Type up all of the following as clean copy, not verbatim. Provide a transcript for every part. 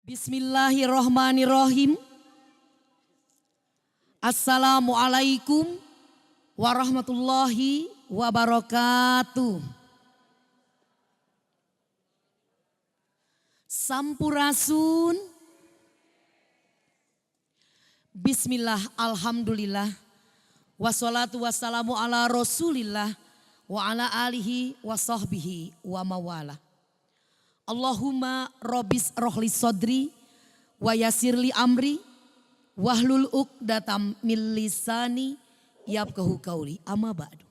Bismillahirrohmanirrohim. Assalamualaikum warahmatullahi wabarakatuh. Sampurasun. Bismillah, alhamdulillah. Wassalatu wassalamu ala rasulillah wa ala alihi wa sahbihi wa mawala. Allahumma robbis rohli sodri wa yasirli amri wahlul uqdatam min lisani yafqahu qauli, amma ba'du.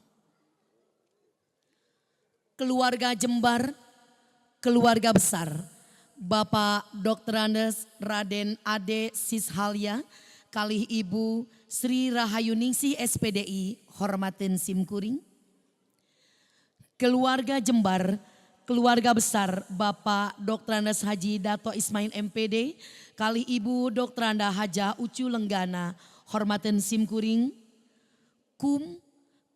Keluarga Jembar, keluarga besar, Bapak Dr. Andes Raden Ade Sishalya, kalih Ibu Sri Rahayuningsih SPDI, hormatin simkuring. Keluarga Jembar, keluarga besar, Bapak Dr. Andes Haji Dato Ismail MPD, kalih Ibu Dr. Anda Haja Ucu Lenggana, hormatin simkuring. Kum,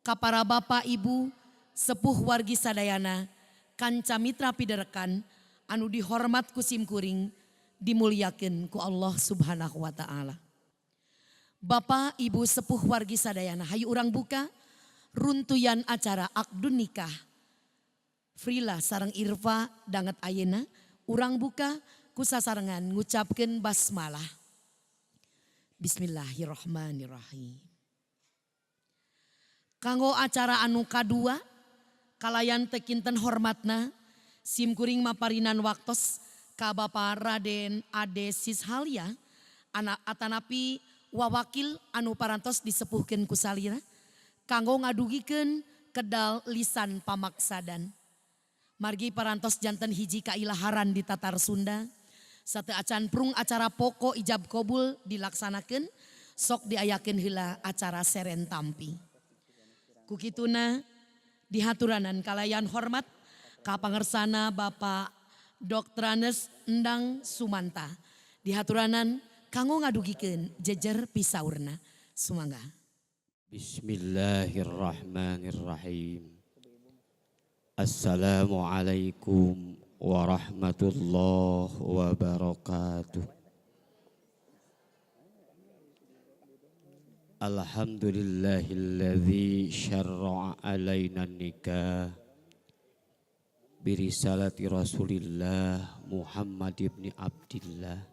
kapara Bapak Ibu, sepuh wargi sadayana, kanca mitra piderekan, anu dihormat ku simkuring, dimuliakeun ku Allah Subhanahu wa Ta'ala. Bapak Ibu sepuh wargi sadayana, hayu urang buka runtuyan acara akdun nikah Frila sareng Irfa danget ayeuna. Urang buka ku sasarengan ngucapkeun basmalah. Bismillahirrahmanirrahim. Kanggo acara anu kadua, kalayan teu kinten hormatna, simkuring maparinan waktos ka Bapak Raden Ade Sishalya anak atanapi wawakil anu parantos disepuhkeun ku salira kanggo ngadugikeun kedal lisan pamaksadan. Margi parantos janten hiji kailaharan di Tatar Sunda. Sateuacan prung acara pokok ijab kobul dilaksanakeun, sok diayakeun heula acara seren tampi. Kukituna dihaturanan kalayan hormat ka pangersana Bapak Dr. Endang Sumanta. Dihaturanan kanggo ngadugikeun jejer pisaurna. Sumangga. Bismillahirrahmanirrahim. Assalamualaikum warahmatullahi wabarakatuh. Alhamdulillahilladzi syarra'a alaina nikah birisalati Rasulillah Muhammad ibn Abdillah.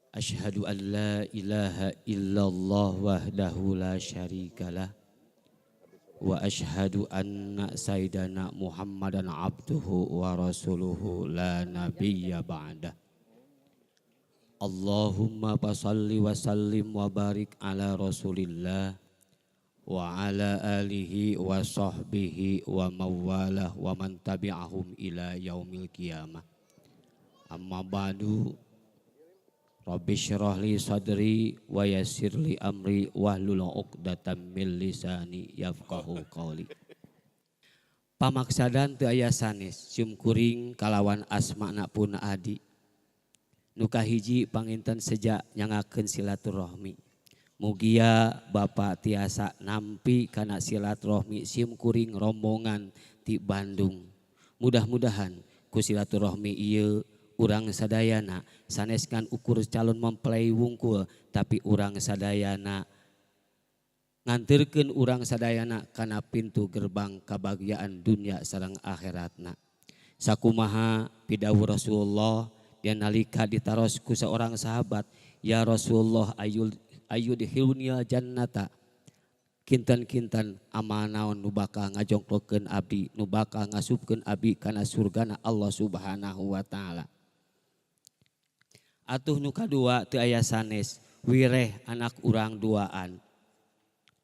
Ashhadu an la ilaha illallah wahdahu la syarikalah wa ashhadu anna sayyidana Muhammadan abduhu wa rasuluhu la nabiyya ba'dah. Allahumma salli wa sallim wa barik ala Rasulillah wa ala alihi wa sahbihi wa mawalah wa man tabi'ahum ila yaumil qiyamah. Amma ba'du. Rabbi syrah li sadri wa yassir li amri wahlul 'uqdatam min lisani yafqahu qawli. Pamaksadan teu aya sanes simkuring kalawan asmana pun adi. Nu kahiji panginten seja nyangakeun silaturahmi. Mugia Bapak tiasa nampi kana silaturahmi simkuring rombongan ti Bandung. Mudah-mudahan ku silaturahmi ieu urang sadayana sanes ngan ukur calon mempelai wungkul, tapi urang sadayana nganterkeun urang sadayana kana pintu gerbang kebahagiaan dunia sareng akhiratna. Sakumaha pidawuh Rasulullah dia nalika ditaros ku seorang sahabat, ya Rasulullah, ayudkhilunil jannata, kinten-kinten amal naon nu bakal ngajongklokeun abdi, nu bakal ngasupkeun abdi kana surgana Allah Subhanahu wa Taala. Atuh nu kadua teu aya sanes wireh anak urang duaan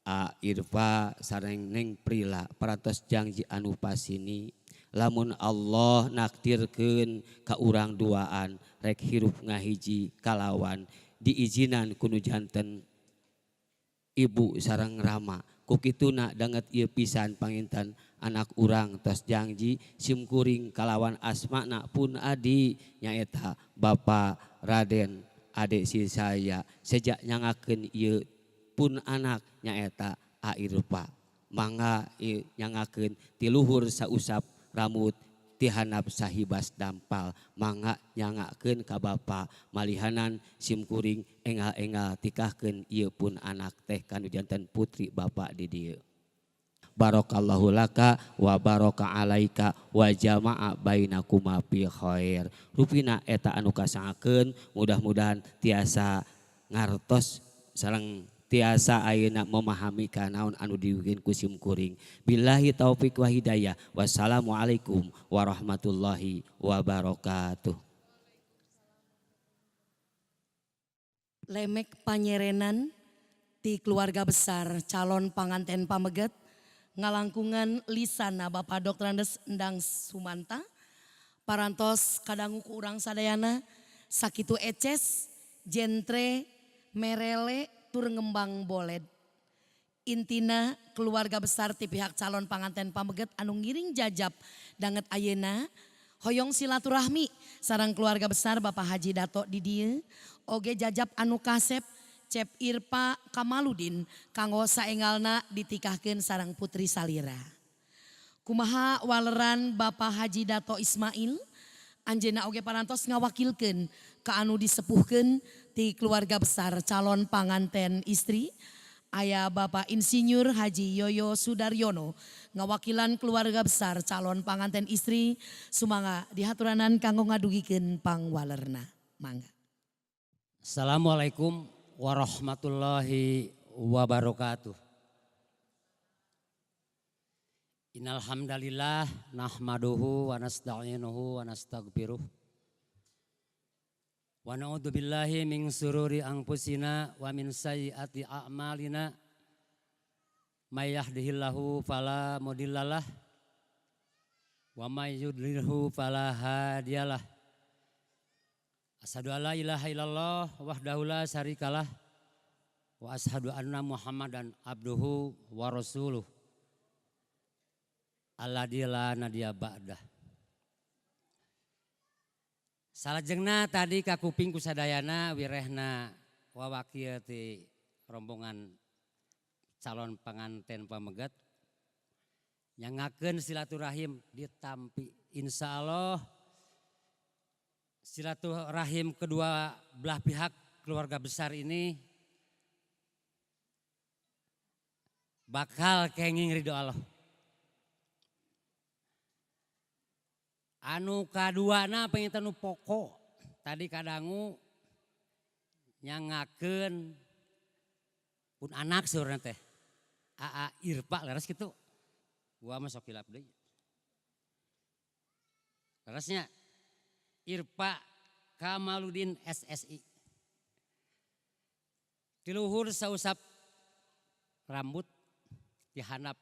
A Irfa sareng Neng Prila parantos janji anu pasini, lamun Allah naktirkeun ka urang duaan rek hirup ngahiji kalawan diizinan ku nu janten ibu sareng rama. Ku kituna danget ieu pisan panginten anak urang tos janji simkuring kalawan asmana pun adi, nyaeta Bapak Raden Ade Sisaya, sejak nyangakeun ieu pun anak nyaeta A Irfa. Mangga ieu nyangakeun ti luhur sausap rambut. ti handap sahibas dampal mangga nyangakeun ka bapa malihanan simkuring engal-engal tikahkeun ieu pun anak teh kanu janten putri bapa di dieu. Barakallahu laka wa baraka alaika wa jama'a bainakuma fi khair. Rupina eta anu kasangakeun mudah-mudahan tiasa ngartos sareng tiasa ayeuna memahami kanaon anu diwikeun ku simkuring. Billahi taufik wa hidayah. Wassalamualaikum warahmatullahi wabarakatuh. Lemek panyerenan ti keluarga besar calon panganten pameget ngalangkungan lisana Bapak Dr. Andes Endang Sumanta parantos kadangu ku urang sadayana sakitu eces jentre merele tur ngembang boled. Intina keluarga besar ti pihak calon panganten pameget anu ngiring jajab danget ayeuna hoyong silaturahmi sareng keluarga besar Bapak Haji Dato di dieu oge jajab anu kasep Cep Irpa Kamaludin kanggo saengalna ditikahkeun sareng putri salira. Kumaha waleran Bapak Haji Dato Ismail anjeunna oge parantos ngawakilkeun ka anu disepuhkeun ti keluarga besar calon panganten istri aya Bapak Insinyur Haji Yoyo Sudaryono ngawakilan keluarga besar calon panganten istri sumangga dihaturanan kanggo ngadugikeun pangwalerna. Mangga. Assalamualaikum warahmatullahi wabarakatuh. Innal hamdalillah nahmaduhu wa nasta'inuhu wa nastaghfiruh. Wa na'udzu billahi min sururi anfusina wa min sayyiati a'malina. May yahdihillahu fala mudhillalah wa may yudlilhu fala hadiyalah. Asyhadu alla ilaha illallah wahdahu la syarikalah wa asyhadu anna Muhammadan abduhu wa rasuluh alladzi la nabiyya ba'dah. Salajengna tadi kakuping kusadayana wirehna wawakil ti rombongan calon panganten pameget nyangakeun silaturahim ditampi. Insyaallah silaturahim kedua belah pihak keluarga besar ini bakal kenging ridho Allah. Anu kaduana pengen nu pokok tadi kadangu nyangakeun pun anak saurna teh Aa Irpa leres kitu. Gua mah sok hilap deui. Leresnya Irpa Kamaludin SSI. Tiluhur sausap rambut dihandap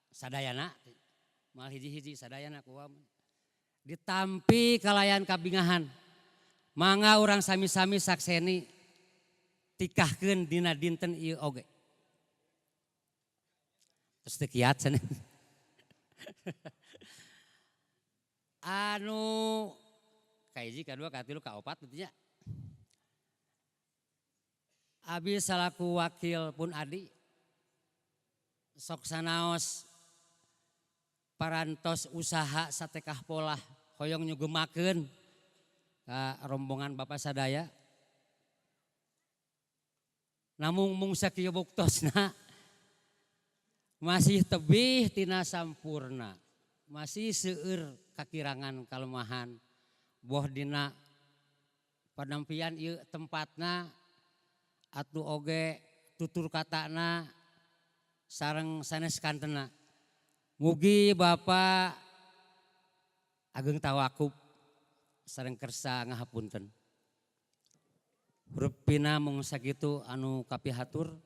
sadayana, mal hiji-hiji sadayana ku ditampi kalayan kabingahan. Mangga urang sami-sami sakseni tikahkeun dina dinten ieu oge. Terus teu kiat cenah. Anu kahiji, kadua, katilu, kaopat nya. Abi salaku wakil pun adi sok sanaos parantos usaha satekah polah hoyong nyugemakeun ka rombongan bapak sadaya. Namung mung sakieu buktosna masih tebih tina sampurna, masih seueur kakirangan kalemahan. Boh dina panampian ieu tempatna atuh oge tutur katana sareng sanes kantena. Mugi Bapak ageng tawakub sareng kersa ngahapunten. Rupina mung sakitu anu kapihatur.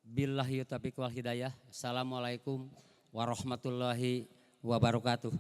Billahi taufiq wal hidayah. Assalamualaikum warahmatullahi wabarakatuh.